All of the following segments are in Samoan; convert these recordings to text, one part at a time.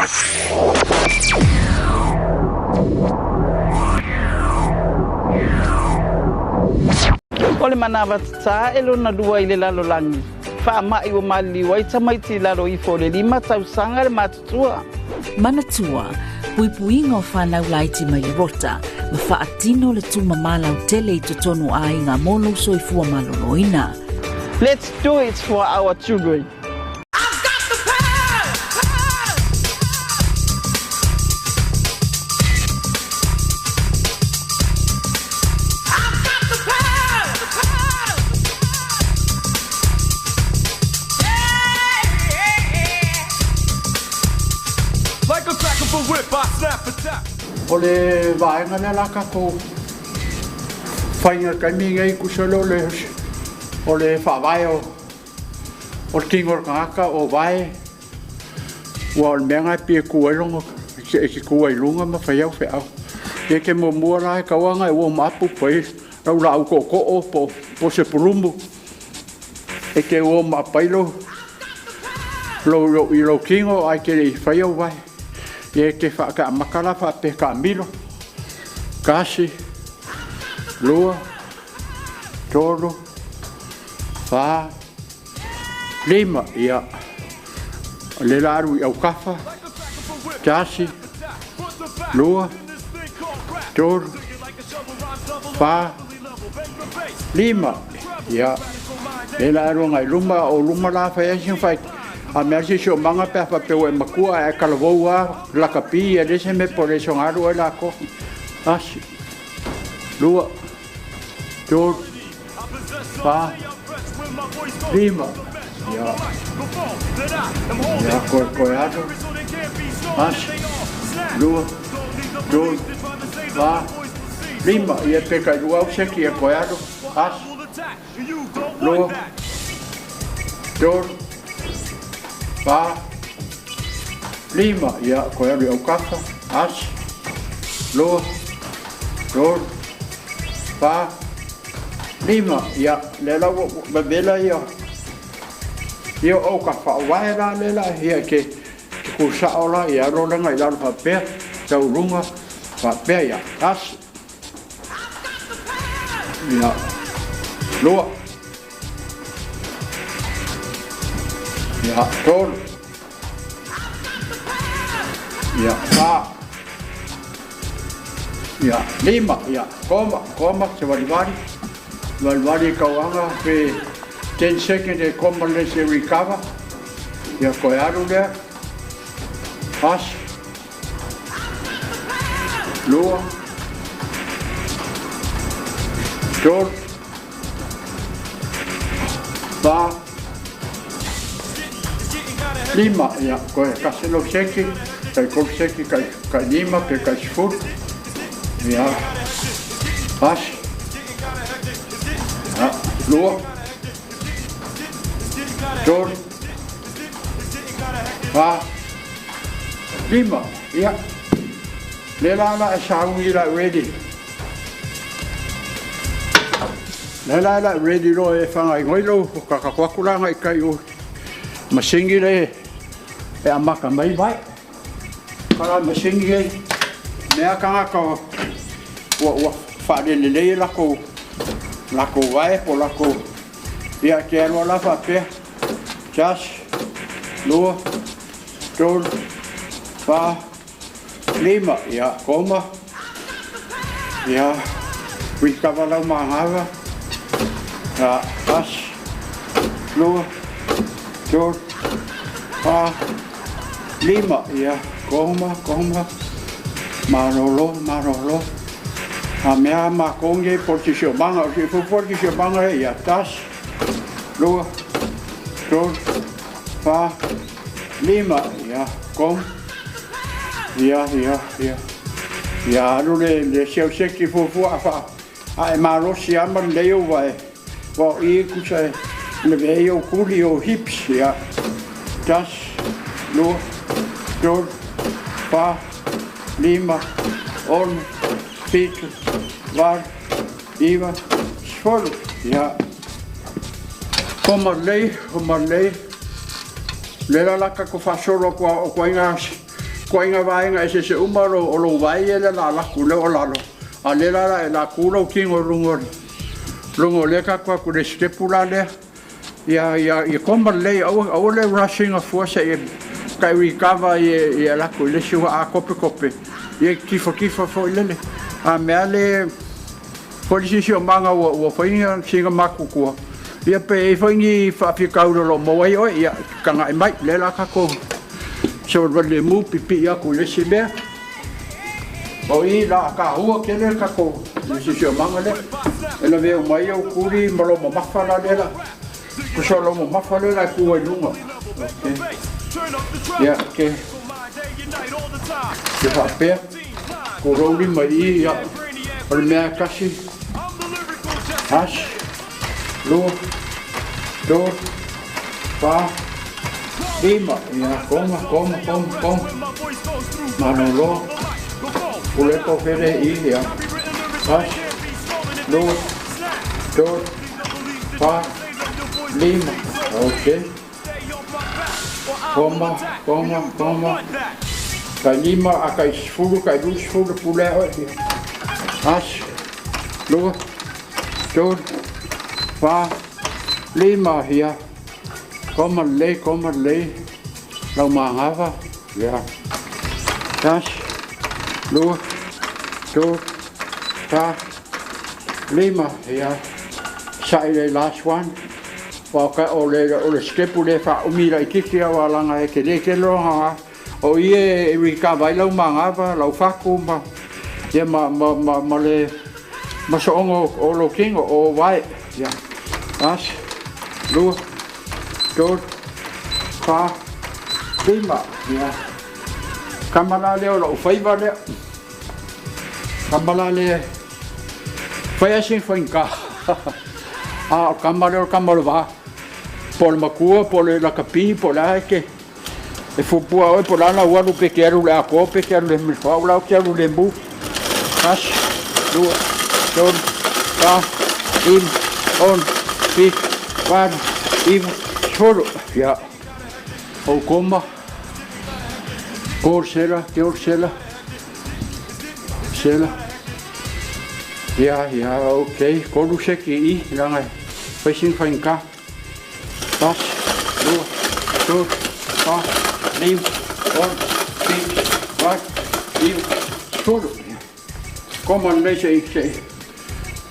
O le manava tatā e lona lua i le lalolagi, faamai ua maliliu ai tamaiti i lalo ifo o le lima tausaga le matutua. Manatua, puipuiga o fanau laiti mai le rota ma faatino le tumama lautele i totonu o aiga mo lou soifua maloloina. Let's do it for our children. O le vaega lea la tatou faiga taimi nei tusa lea o le o le faavae o o le tino o le tagata o vae ua o le mea lena e pei e tu ai lona e te tu ai i luga ma fai au feau. E te muamua la e tatau lava ona e warm up pai lau laau tootoo po o se pulumu e te warm up ai lou lou i lou tino ae te le i faia au vae. Ia e te amata la faapea taamilo, tasi, lua, tolu, fa, lima. Ia, o lea la alu i autafa, tasi, lua, tolu, fa, lima. Ia, lea la alu agai i luma, o luma la fai ai sina fai, a mea se siosiomaga pe a faapea ua e matua ae talavou lava lakapi e leai se mea po o le soona alu ai latou. Tasi, lua, tolu, fa, lima. Ia, ia koe koe alu. Tasi, lua, tolu, fa, lima. Ia pe kai lua au seki ia koe alu. Tasi, lua, tolu, fa, lima. Ia koe alu i autafa. Tasi, lua, tolu, fa, lima. Ia, lea la ua vavela ia ia o autafa o vae la lea la ia e te te kusao la ia alo lea i lalo faapea tau luga faapea ia. Tasi, ia, lua, ia, tolu, ia, fa, ia, lima, ia, koma, koma, se valivali, valivali i kauaga pe 10 second e koma le se recover, ia koe alu lea, tasi, lua, tolu, fa, lima, ia, koe tasi lou seki, tai tolu seki, kai, kai lima, pe kai sefulu, ia, tasi, ia, lua, tolu, fa, lima, ia, lea la la e sauni la ready. Lea la la ready loa e fagaigoi lou kakakuaku la agai kai o masingi le e amata mai vai. Kala masingi e mea tagata ua ua faalelelei lakou lakou vae po lakou ia te alu la faapea. Tasi, lua, tolu, fa, lima. Ia, koma. Ia, recover lau magava. Ia, tasi, lua, tolu, fa, lima. Ia, koma, koma. Malolo, malolo. A mea makou nei po o le siosiomaga, o le siufofoa le siosiomaga e ia, tasi, lua, tolu, fa, lima. Ia, koma. Ia, ia, ia. Ia alu le, le siau seki fuafua a wha, a e malosi ama lelei ou vae. Wa o i kusa e leve ai ou kuli ou hips. Ia, tasi, lua, tolu, fa, lima, ono, fitu, valu, iva, sefulu. Ia, koma lelei, koma lelei. Le la la tatou faasolo atu o ituaiga Koinga vaenga e se uma lo o lo vai e le la la ku le o lalo. A le la la e la ku lo kingo lungo. Lungo le ka kwa ku le stepu la le. Ia ia ia koma le au au le rushing a force e kai recover ia ia la ku le siwa a kope kope. Ia kifa kifa fo lele. A mea le polisi si o manga ua ua whainga singa makukua. Ia pe e whaingi whaafika lo mawai oi ia kanga e mai le la kako. So le mu pipi ia ku le si mea. O i la ka hua ke le kako. Le si o manga le. E la veo mai au kuri malo mamafa la le la. Ku so lo mamafa le la ku ai lunga. Okay. Ia ke. Ke whaapea. Ko rauli mai i ia. O le mea kasi. As. Lua. Do. Fa. Lima. Ia koma, koma, koma, koma. Manolo. Pule fere i ia. As. Lua. Do. Fa. Lima. Ok. Koma, koma, koma. Kai lima a kai sfulu, kai lu sfulu pule oi. As. Lua. Do. Fa. Lima ia. Koma le, koma le. Lau maangafa. Ia. Tas. Lua. Do. Fa. Lima. Ia. Sai le last one. Wa ka o le stepu le fa umi la ikiki au alanga e ke le ke loha. O ie e recover lau maangafa, lau faku ma ia ma ma ma ma le ma soongo o lo kingo o vai. Ia. As. Lua. Do. Fa. Lima. Ia. Kamala le o lau faiva le. Kamala le. Fai asin fainga. A o kamala o kamala va. Po le makua, po le lakapi, po le ae ke. E fupua oi po lana ua lupe ke aru le ako, pe ke aru le milfau, lau ke aru le mu. As. Lua. Tolu. Fa. Lima. On. Fitu. Valu. Iva. Sefulu. Ia. O koma. Kor sela, keor sela. Sela. Ia, ia, ok. Kolu seki i, langa. Faisin fainga. Tas. Lua. Tolu. Fa. Lima. On. Fitu. Valu. Iva. Sefulu. Koma le se se.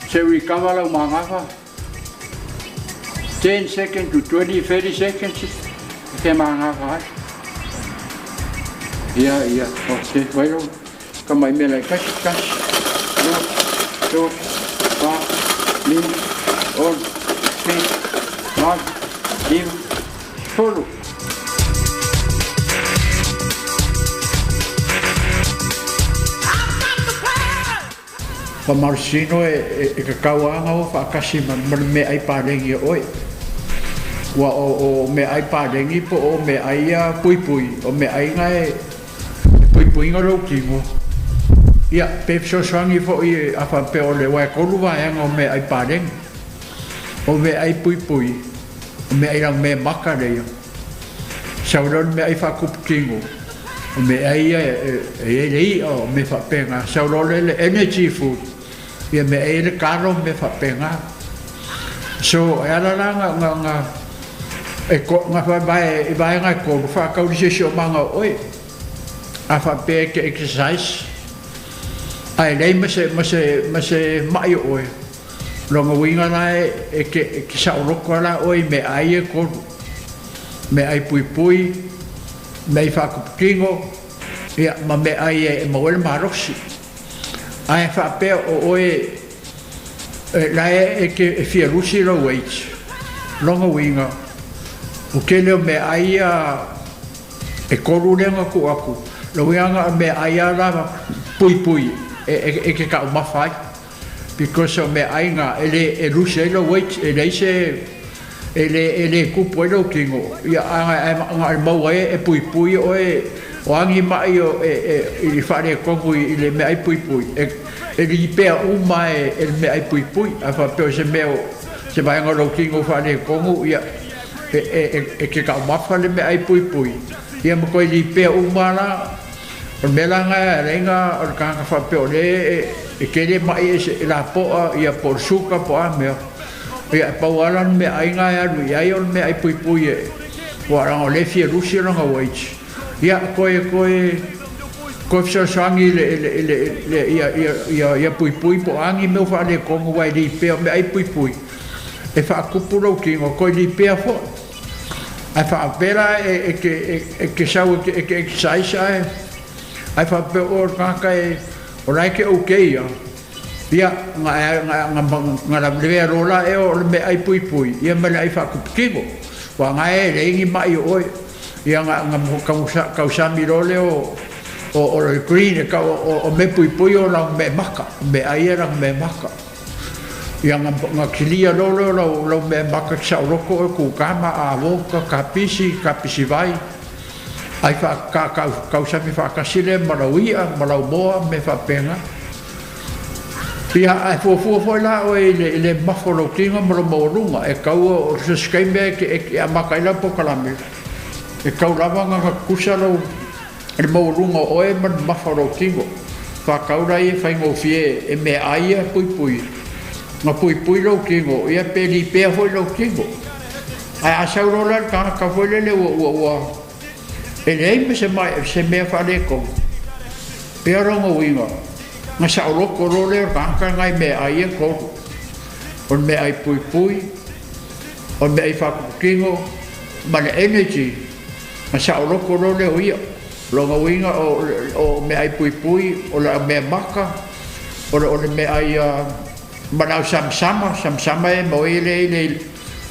Se recover lau maangafa. 10 seconds to 20, 30 seconds. Ke maangafa ai. Ia, ia, ok, vai lo. Ka mai mea lai kasi, kasi. Lua, tolu, fa, lima, ono, fitu, valu, iva, sefulu. Whamarsino e e kakau anga o whaakasi ma ma le mea ai pālengi o oi. Ua o mea ai pālengi po o mea ai a pui pui, o mea ai ngai pui pui ngā rau kingo. Ia, pe fesoasoani foi a whaapea o le wae kolu vaeanga o mea ai pālengi. O mea ai pui pui, o mea ai lang mea maka leia. Sau leo le mea ai whaakupu kingo. O mea ai ia e le ia o mea whaapenga. Sau leo le le energy food. Ia mea ai le kalo mea whaapenga. So, e ala la nga nga nga e ko nga wha vae i vaenga e kolu whaakauri se si o manga o oi. A whaapea e ke exercise. Ai lei ma se ma se ma se mai o oi. Longa winga la e e ke e ke sa oloko la oi me ai e kolu. Me ai pui pui, me ai whaakupukingo, ia ma me ai e mawele marosi. Ai whaapea o oi e la e e ke e fia lusi lo weight. Longa winga. O ke leo me ai a e kolu lenga ku aku. Lo winga me ai a la pui pui e e, e ke ka umawhai. Because o me ai ngā e le e lusi ai lo weight e lei se e le e le kupu ai lo kingo. Ia anga anga e mau ai e pui pui o e o angi mai o e e i whare kongu i le me ai pui pui. E e li pea uma e e le me ai pui pui. A whapeo se mea o se vaenga lo kingo whare kongu ia e e e, e ke ka umawha le me ai pui pui. Ia ma koe li pea uma la O le mea la lena e ala ai ona o le tagata faapea o lea e tele ma'i e lapoa ia po o le suka po o a mea, ia e pau lava la le meaai lena e alu i ai o le meaai puipui e aua leaga o lea e fia lusi lona weight. Ia toe toe toe fesoasoani i le i le i le ia ia puipui po o a ni mea ua faaletonu aua e lipea o meaai puipui e faatupu lou tino toe lipea foi. Ae faapea la e te sau e te exercise ae faapea oe o le tagata e o la e te okay lava, ia na lavea loa la ea o le meaai puipui ia ma le ai faatuputino. Aua na e leai ni mai o oe. Ia na tausami loa lea o le green e tau o mea puipui o lau mea maka, meaai ia lana mea maka. Ia na kilia loa lea o lau mea maka te saoloto oe kukama, avoka, kapisi, kapisi vai, ai tausami faatasi lea ma lau i'a, ma lau moa, mea faapena. Ia, ae fuafua foi la oe i le mamafa o lou tino ma lou maualuga, e tau o se isi taimi e amata ai lau polokalame, e tau lava ona tutusa lou le maualuga o oe ma le mamafa o lou tino. Faatau la ia faigofie e meaai ia puipui, na puipui lou tino, ia pe lipea foi lou tino. Ae a sau loa la le tagata foi lele ua e leai ma se mea faaletonu, pei o lona uiga, na saoloto loa lea o le tagata lena i meaai ia e tolu. O le meaai puipui, o le meaai faatuputino, ma le energy. Na saoloto loa lea o ia. O lona uiga o meaai puipui, o le au mea maka, o le meaai ma le au samasama, samasama e maua ai le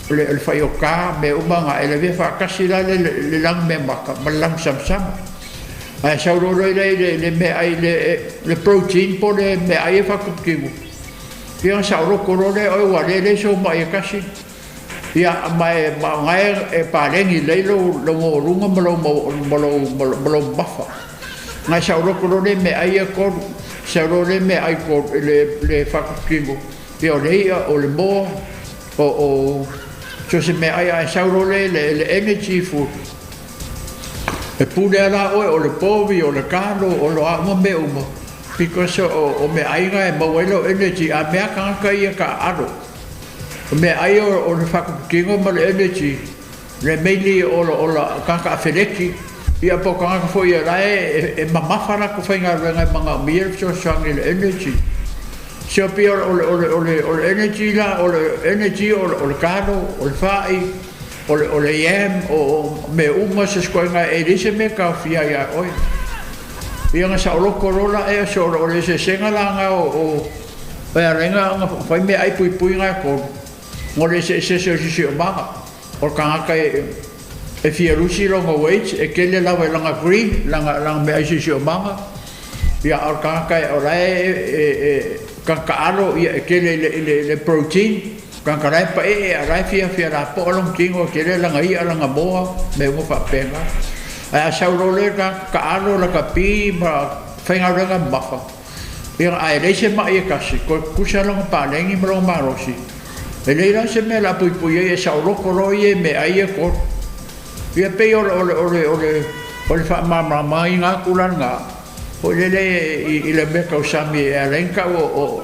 le faiogā, mea uma na, e lavea faatasi la le lanu mea maka ma le lanu samasama. Ae sau loa lea i le meaai le protein po o le meaai e faatuputimu, ia ona saoloto loa lea o oe ua le leai sou mai e tasi. Ia, ma e ma o na e paleni lelei lou maualuga ma lou mamafa. Na e saoloto loa le meaai ia e tolu, sau loa le meaai le faatutino, ia o le i'a, o le moa, o so o se meaai, ae sau loa le energy food. E pule lava la oe o le povi, o le kalo, o lo a uma mea uma, because o meaai na e maua ai lou energy, a mea a tagata ia taaalo. O meaai o le faatuputino ma le energy, le mainly o la tagata afeleti, ia po o tagata foi o la e mamafa latou faigaluega e manaomia le fesoasoani i le energy. So pei o le energy la, o le energy o le kalo, o le fa'i, o le yam, o mea uma se ituaiga e leai se mea e taofia ai ia oe. Ia na saoloto loa la ea, so o le eseesega la na o e ala ai ona fai meaai puipui na e tolu, mo le eseese o siosiomaga. O le tagata e fia lusi lona weight, e tele lava i lana green, lana meaai siosiomaga. Ia, a o le tagata o la e tagata alo, ia, e tele i le protein. Tagata la e paee, a o la e fia fia lapoa lona tino, e tele lana i'a, lana moa, mea uma faapena. Ae a sau loa le tagata taalo, lakapi ma faigaluega mamafa, Ia, a e leai se maʻi e tasi, toe tutusa lona paleni ma lona malosi. E leai la se mea o le a puipui ai e saoloto loa ia i meaai ia e tolu. Ia, pei o le, o le, o le, o le, o le faamalamalamaina atu la lena, foi lele i le mea tausami e ala ai ona tau o,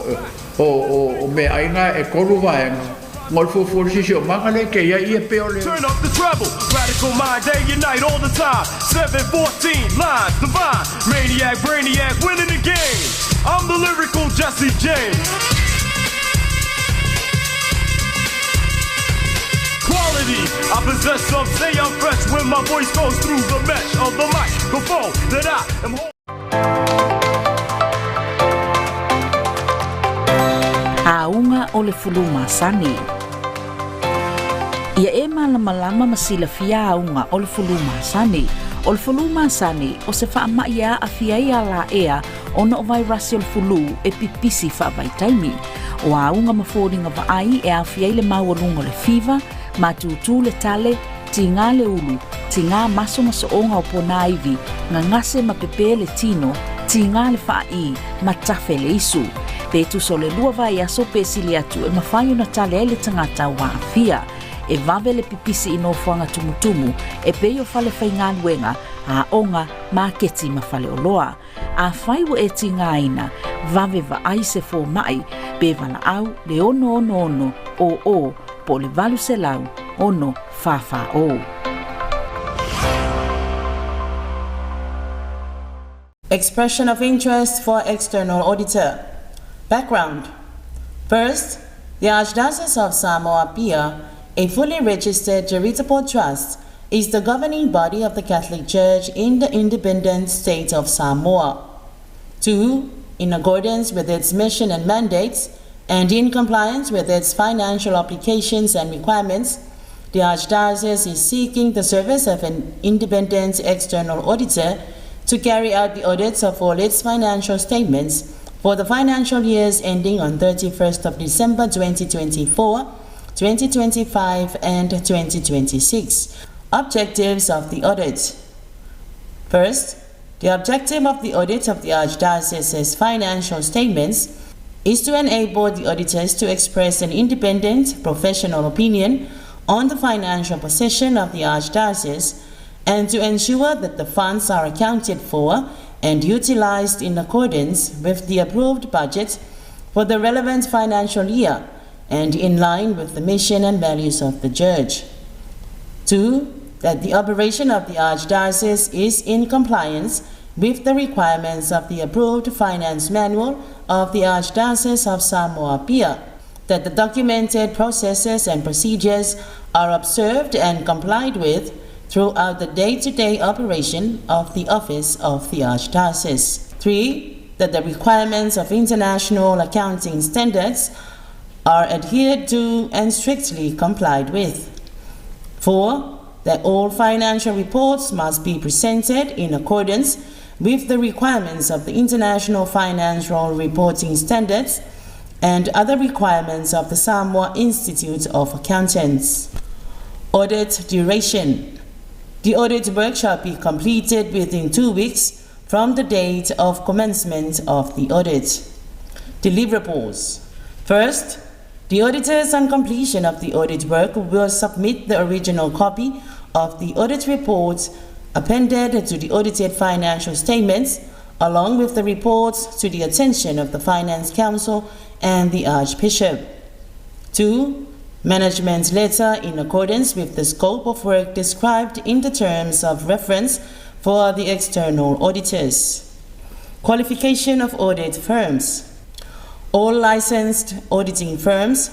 o, o, o meaai na e tolu vaega. Mo le fuafua o le siosiomaga lea e te i ai ia pei o le. Turn up the treble, radical mind day and night all the time. 714 lines divine, maniac, brainiac, winning the game. I'm the lyrical Jesse James. Quality, I possess some say I'm fresh when my voice goes through the mesh of the microphone that I am holding. Auga o le fulu masani. Ia e malamalama ma silafia auga o le fulu masani. O le fulu masani, o se faamaʻi e aafia ai alaea ona o vairasi o le fulu e pipisi faavaitaimi. O auga ma foliga vaai e aofia ai le maualuga o le fiva, matutū le tale, tigā le ulu, tigā maso ma sooga o ponāiwi, gagase ma pepē le tino, tigā le faaī, ma tafe le isu. Pe tusa o le lua vaiaso pe sili atu e mafai ona tale ai le tagata ua aafia. E vave le pipisi i nofoaga tumutumu e pei o fale faigaluega, Aoga, maketi ma faleoloa. Afai ua e tigaina, vave vaai se fomai pe valaau le 666 00 po o le 800 6 44 0. Expression of interest for external auditor. Background. First, the Archdiocese of Samoa Apia, a fully registered charitable trust, is the governing body of the Catholic Church in the independent state of Samoa. 2. In accordance with its mission and mandates, and in compliance with its financial obligations and requirements, the Archdiocese is seeking the service of an independent external auditor to carry out the audits of all its financial statements for the financial years ending on 31st of December 2024, 2025, and 2026. Objectives of the audit. First, the objective of the audit of the Archdiocese's financial statements is to enable the auditors to express an independent professional opinion on the financial position of the Archdiocese and to ensure that the funds are accounted for and utilized in accordance with the approved budget for the relevant financial year and in line with the mission and values of the Church. 2. That the operation of the Archdiocese is in compliance with the requirements of the approved finance manual of the Archdiocese of Samoa Apia, that the documented processes and procedures are observed and complied with throughout the day-to-day operation of the office of the Archdiocese. 3. That the requirements of international accounting standards are adhered to and strictly complied with. 4. That all financial reports must be presented in accordance with the requirements of the International Financial Reporting Standards and other requirements of the Samoa Institute of Accountants. Audit duration. The audit work shall be completed within 2 weeks from the date of commencement of the audit. Deliverables. First, the auditors on completion of the audit work will submit the original copy of the audit report appended to the audited financial statements, along with the reports to the attention of the Finance Council and the Archbishop. 2. Management letter in accordance with the scope of work described in the terms of reference for the external auditors. Qualification of audit firms. All licensed auditing firms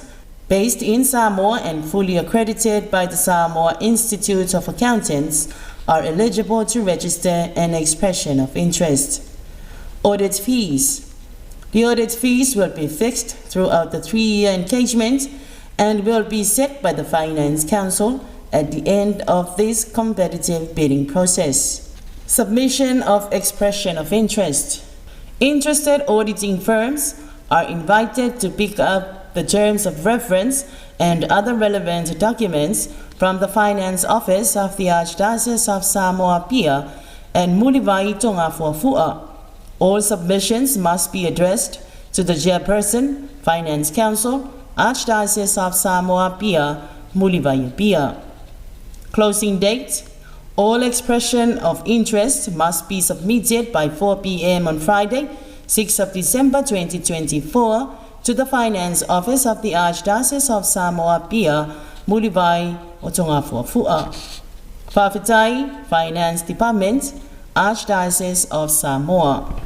based in Samoa and fully accredited by the Samoa Institute of Accountants are eligible to register an expression of interest. Audit fees. The audit fees will be fixed throughout the 3-year engagement and will be set by the Finance Council at the end of this competitive bidding process. Submission of expression of interest. Interested auditing firms are invited to pick up the terms of reference and other relevant documents from the Finance Office of the Archdiocese of Samoa Apia and Mulivai Tongafuafua. All submissions must be addressed to the Chairperson, Finance Council, Archdiocese of Samoa Apia, Mulivai Apia. Closing date. All expression of interest must be submitted by 4 p.m. on Friday, 6th of December 2024, to the Finance Office of the Archdiocese of Samoa Apia, Mulivai, o Tongafuafua. Fa'afetai, Finance Department, Archdiocese of Samoa.